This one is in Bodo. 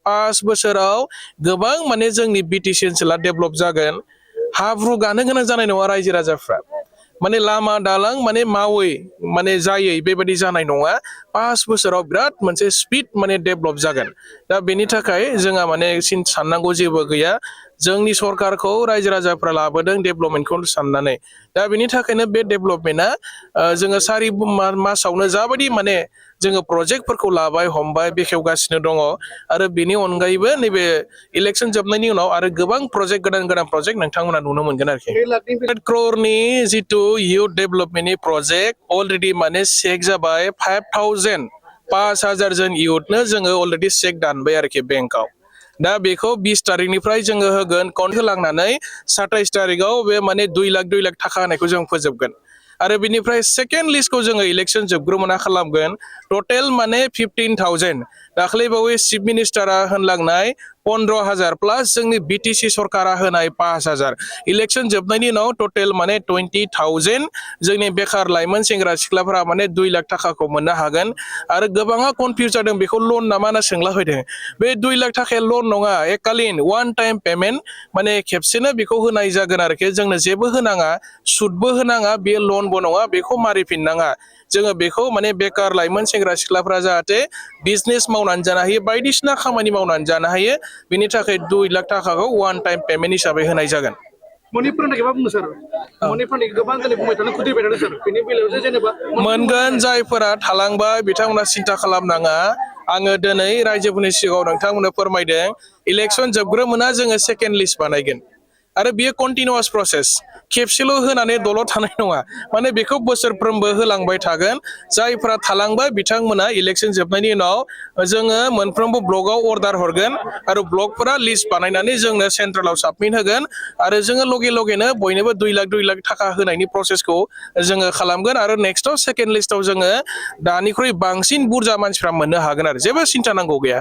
5 बोसोराव गोबां माने जोंनि बिटिसि ओनसोला डेभेलप जागोन हाब्रु गानो गोनां जानाय नङा रायजो राजाफ्रा माने लामा दालां माने मावै माने जायै बेबायदि जानाय नङा 5 बोसोराव बिराद मोनसे स्पिड माने डेभेलप जागोन दा बेनि थाखाय जोंहा माने साननांगौ जेबो गैया जोंनि सरकारखौ रायजो राजाफ्रा लाबोदों डेभेलपमेन्टखौ साननानै दा बेनि थाखायनो बे डेभेलपमेन्टआ जोङो 4 मासावनो जाबायदि माने जोङो प्रजेक्टफोरखौ लाबाय हमबाय बेखेवगासिनो दङ आरो बेनि अनगायैबो नैबे इलेक्सन जोबनायनि उनाव आरो गोबां प्रजेक्ट गोदान प्रजेक्ट नोंथांमोना नुनो मोनगोन आरोखि 100 crore जितु youth डेभेलपमेन्टनि प्रजेक्ट अलरेडि माने चेक जाबाय 5,000 जन इयुथनो जोङो अलरेडि चेक दानबाय आरोखि बेंकआव दा बेखौ 20 तारिखनिफ्राय जोङो होगोन काउन्ट होलांनानै 27 तारिखआव बे माने 2 लाख थाखा होनायखौ जों फोजोबगोन आरो बिनिफ्राय सेकेन्ड लिस्टखौ जोङो इलेक्सन जोबग्रोमोना खालामगोन टटेल माने 15,000 दाख्लै बावै चिफ मिनिस्टारा होनलांनाय 15,000 प्लास जोंनि बिटिसि सरकारा होनाय 5,000 इलेक्सन जोबनायनि उनाव टटेल माने 20,000 जोंनि बेखार लाइमोन सेंग्रा सिख्लाफोरा माने 2 लाख थाखाखौ मोननो हागोन आरो गोबाङा कनफिउज जादों बेखौ लन नामा होनना सोंला फैदों बे 2 लाख थाखाया लन नङा एकालिन वान टाइम पेमेन्ट माने खेबसेनो बेखौ होनाय जागोन आरोखि जोंनो जेबो होनाङा सुदबो होनाङा बे लनबो नङा बेखौ मारिफिननाङा जोङो बेखौ माने बेकार लाइमोन सेंग्रा सिख्लाफ्रा जाहाथे बिजनेस मावनानै जानो हायो बायदिसिना खामानि मावनानै जानो हायो बिनि थाखाय 2 लाख थाखाखौ वान टाइम पेमेन्ट हिसाबै होनाय जागोन मोनगोन जायफोरा थालांबाय बिथांमोना सिन्था खालामनाङा आङो दिनै रायजोफोरनि सिगाङाव नोंथांमोननो फोरमायदों इलेक्सन जोबग्रोमोना जोङो सेकेन्ड लिस्ट बानायगोन आरो बेयो कन्टिनिउआस प्रसेस खेबसेल' होनानै दलद थानाय नङा माने बेखौ बोसोरफ्रोमबो होलांबाय थागोन जायफोरा थालांबाय बिथांमोना इलेक्सन जोबनायनि उनाव जोङो मोनफ्रोमबो ब्लकआव अर्डार हरगोन आरो ब्लकफोरा लिस्ट बानायनानै जोंनो सेन्ट्रेलाव साबमिट होगोन आरो जोङो लगेनो बयनोबो 2 लाख थाखा होनायनि प्रसेसखौ जोङो खालामगोन आरो नेक्स्टआव सेकेन्ड लिस्टआव जोङो दानिख्रुइ बांसिन बुरजा मानसिफ्रा मोननो हागोन आरो जेबो सिन्था नांगौ गैया।